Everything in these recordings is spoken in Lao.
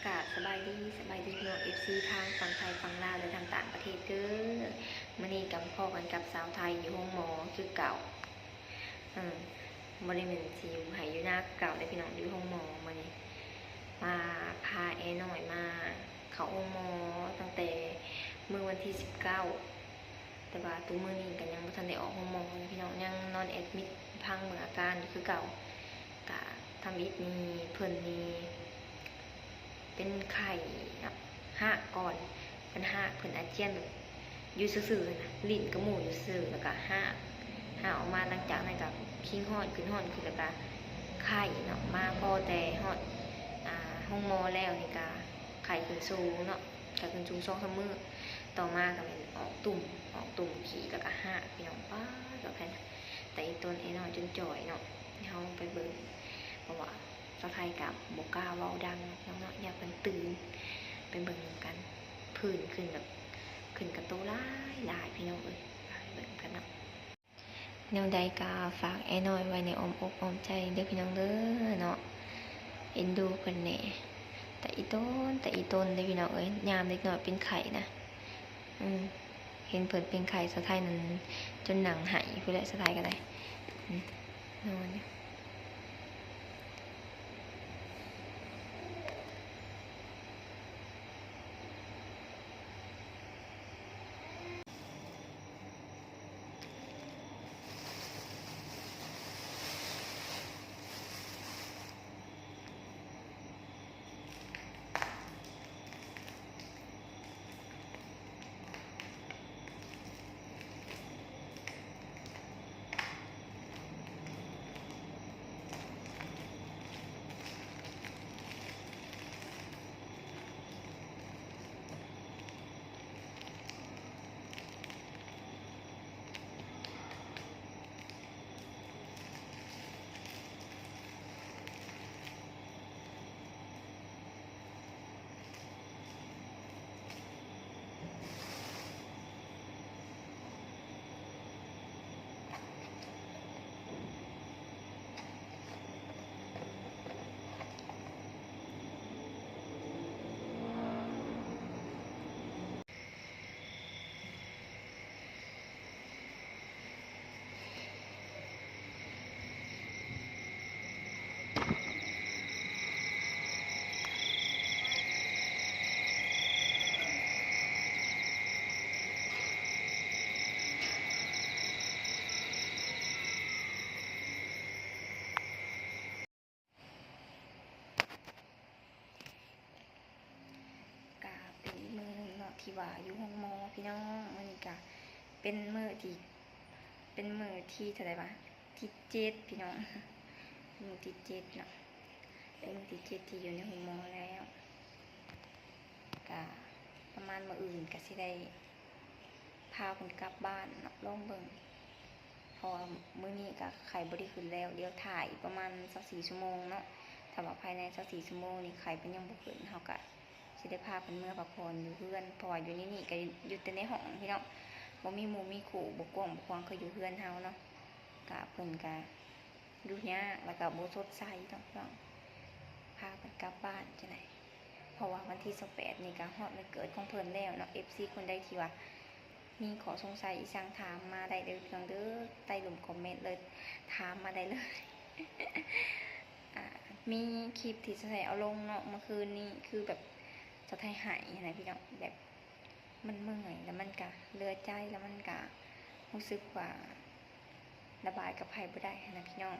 ກາບສະບາຍດີ, ສະບາຍດີພີ່ນ້ອງເອັຟຊີທາງຝັ່ງໄທຝັ່ງລາວ ແລະ ທາງຕ່າງປະເທດເດີ. ມື້ນີ້ກໍມາພໍ້ກັນກັບສາວໄທຢູ່ໂຮງໝໍຄືເກົ່າ. ເອີ ບໍ່ໄດ້ແມ່ນຊິຢູ່ໄຮ່ຢູ່ນາຄືເກົ່າເດ້ພີ່ນ້ອງ, ຢູ່ໂຮງໝໍມື້ນີ້. ມາພາແອນ້ອຍມາເຂົ້າໂຮງໝໍຕັ້ງແຕ່ມື້ວັນທີສິບເກົ້າ ແຕ່ວ່າທຸກມື້ນີ້ກໍຍັງບໍ່ທັນໄດ້ອອກໂຮງໝໍເລີຍພີ່ນ້ອງ, ຍັງນອນແອັດມິດພັງເບິ່ງອາການຢູ່ຄືເກົ່າ. ກະທຳອິດນີ້ເພິ່ນນີ້ເປັນໄຂ້ເນາະ, ຮາກກ່ອນ, ເພິ່ນຮາກ ເພິ່ນອາຈຽນແບບຢູ່ຊື່ໆຫັ້ນນະ, ຫຼິ້ນກັບໝູ່ຢູ່ຊື່ ແລ້ວກະຮາກ, ຮາກອອກມາ. ຫຼັງຈາກນັ້ນກະຄີງຮ້ອນຂຶ້ນ ຮ້ອນຂຶ້ນ ແລ້ວກະໄຂ້ເນາະ. ມາພໍ້ແຕ່ຮອດ ອ່າ ໂຮງໝໍແລ້ວນີ້ກະໄຂ້ຂຶ້ນສູງເນາະ, ໄຂ້ຂຶ້ນສູງສອງສາມມື້, ຕໍ່ມາກໍແມ່ນອອກຕຸ່ມ ອອກຕຸ່ມຂີ້ ແລ້ວກໍຮາກ ພີ່ນ້ອງ. ປາດ ແລ້ວແຜ່ນ ແຕ່ອີ່ຕົນໄອ້ນ້ອຍຈົນຈ່ອຍເນາະ, ເຮົາໄປເບິ່ງ ເພາະວ່າສາວໄທກໍບໍ່ກ້າເວົ້າດັງເນາະ ເນາະ ຢ້ານເພິ່ນຕື່ນ. ໄປເບິ່ງນຳກັນ, ຜື່ນຂຶ້ນແບບ ຂຶ້ນກະໂຕຫຼາຍໆ ພີ່ນ້ອງເອີຍ, ໄປເບິ່ງນຳກັນເນາະ. ແນວໃດກໍຝາກແອນ້ອຍໄວ້ໃນອ້ອມອົກອ້ອມໃຈເດີພີ່ນ້ອງເດີເນາະ, ເອັນດູເພິ່ນແດ່. ຕາອີ່ຕົນ ຕາອີ່ຕົນເດ້ພີ່ນ້ອງເອີຍ, ຍາມເດັກນ້ອຍເປັນໄຂ້ນະ ອືມ ເຫັນເພິ່ນເປັນໄຂ້ ສາວໄທນັ້ນຈົນນັ່ງໄຫ້ພຸ້ນແຫຼະ, ສາວໄທກໍໄດ້ ອືມ ນອນຢູ່. ກະເປັນອີກມື້ໜຶ່ງເນາະ ທີ່ວ່າຢູ່ໂຮງໝໍພີ່ນ້ອງ. ມື້ນີ້ກະເປັນມື້ທີ່ ເປັນມື້ທີ່ເທົ່າໃດວະ ທີເຈັດພີ່ນ້ອງ, ມື້ທີເຈັດເນາະ, ເປັນມື້ທີເຈັດທີ່ຢູ່ໃນໂຮງໝໍແລ້ວ. ກະປະມານມື້ອື່ນກະຊິໄດ້ພາເພິ່ນກັບບ້ານເນາະ ລອງເບິ່ງ. ເພາະວ່າມື້ນີ້ກະໄຂ້ບໍ່ໄດ້ຂຶ້ນແລ້ວ, ດຽວຖ້າອີກປະມານຊາວສີ່ຊົ່ວໂມງເນາະ. ຖ້າວ່າພາຍໃນຊາວສີ່ຊົ່ວໂມງນີ້ໄຂ້ເພິ່ນຍັງບໍ່ຂຶ້ນ, ເຮົາກະຊິໄດ້ພາເພິ່ນເມືອພັກຜ່ອນຢູ່ເຮືອນ, ເພາະວ່າຢູ່ໃນນີ້ກະຢູ່ແຕ່ໃນຫ້ອງພີ່ນ້ອງ, ບໍ່ມີໝູ່ມີຄູ່, ບໍ່ກວ້າງບໍ່ຂວາງຄືຢູ່ເຮືອນເຮົາເນາະ. ກະເພິ່ນກະຢູ່ຍາກ ແລ້ວກະບໍ່ສົດໃສເນາະພີ່ນ້ອງ, ພາເພິ່ນກັບບ້ານຈັ່ງໃດ. ເພາະວ່າວັນທີຊາວແປດນີ້ກະຮອດວັນເກີດຂອງເພິ່ນແລ້ວເນາະ. ເອັຟຊີຄົນໃດທີ່ວ່າ ມີຂໍ້ສົງໄສອີ່ຫຍັງຖາມມາໄດ້ເດີພີ່ນ້ອງເດີ, ໃຕ້ລຸ່ມຄອມເມັນເລີຍ, ຖາມມາໄດ້ເລີຍ. ອ່າ ມີຄລິບທີ່ສາວໄທເອົາລົງເນາະ ເມື່ອຄືນນີ້ ຄືແບບສາວໄທໄຫ້ຫັ້ນນະພີ່ນ້ອງ, ແບບມັນເມື່ອຍ ແລ້ວມັນກະເຫຼືອໃຈ ແລ້ວມັນກະຮູ້ສຶກວ່າ ລະບາຍກັບໃຜບໍ່ໄດ້ຫັ້ນນະພີ່ນ້ອງ.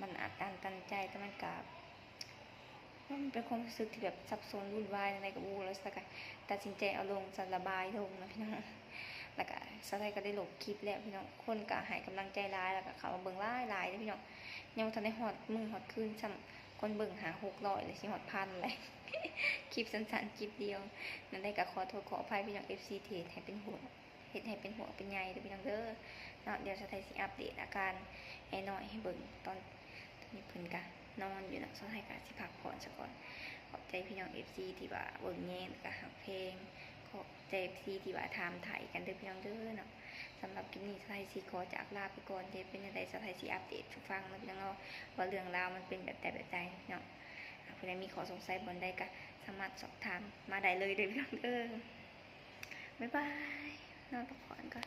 ມັນອັດອັ້ນຕັນໃຈ ແຕ່ມັນກະ ມັນເປັນຄວາມຮູ້ສຶກທີ່ແບບສັບສົນວຸ່ນວາຍຈັ່ງໃດກໍບໍ່ຮູ້, ແລ້ວສາວກະຕັດສິນໃຈເອົາລົງ ສາວລະບາຍລົງນະພີ່ນ້ອງ. ແລ້ວກະສາວໄທກໍໄດ້ລົບຄລິບແລ້ວພີ່ນ້ອງ. ຄົນກະໃຫ້ກຳລັງໃຈຫຼາຍ ແລ້ວກະເຂົ້າມາເບິ່ງຫຼາຍໆເດ້ພີ່ນ້ອງ. ຍັງບໍ່ທັນໄດ້ຮອດມື້ຮອດຄືນຊ້ຳ ຄົນເບິ່ງຫ້າຫົກຮ້ອຍ ແລ້ວຊິຮອດພັນແລ້ວ ຄລິບສັ້ນໆ ຄລິບດຽວ. ແນວໃດກໍຂໍໂທດຂໍອະໄພພີ່ນ້ອງເອັຟຊີ ທີ່ເຮັດໃຫ້ເປັນຫ່ວງ ເຮັດໃຫ້ເປັນຫ່ວງເປັນໃຍເດີພີ່ນ້ອງເດີເນາະ. ດຽວສາວໄທຊິອັບເດດອາການແອນ້ອຍໃຫ້ເບິ່ງ ຕອນ ຕອນນີ້ເພິ່ນກະນອນຢູ່ເນາະ, ສາວໄທກະຊິພັກຜ່ອນສາກ່ອນ. ຂອບໃຈພີ່ນ້ອງເອັຟຊີທີ່ວ່າເບິ່ງແຍງ ແລ້ວກະຮັກແພງ, ຂອບໃຈເອັຟຊີທີ່ວ່າຖາມໄຖ່ກັນເດີພີ່ນ້ອງເດີເນາະ. ສຳລັບຄລິບນີ້ສາວໄທຊິຂໍຈາກລາໄປກ່ອນ, ເດເປັນຈັ່ງໃດສາວໄທຊິອັບເດດສູ່ຟັງເນາະພີ່ນ້ອງເນາະ ວ່າເລື່ອງລາວມັນເປັນແບບໃດແບບໃດເນາະ. ອ່າ ຜູ້ໃດມີຂໍ້ສົງໄສບ່ອນໃດກໍສາມາດສອບຖາມມາໄດ້ເລີຍເດີພີ່ນ້ອງເດີ. ບາຍບາຍ ນອນພັກຜ່ອນກ່ອນ.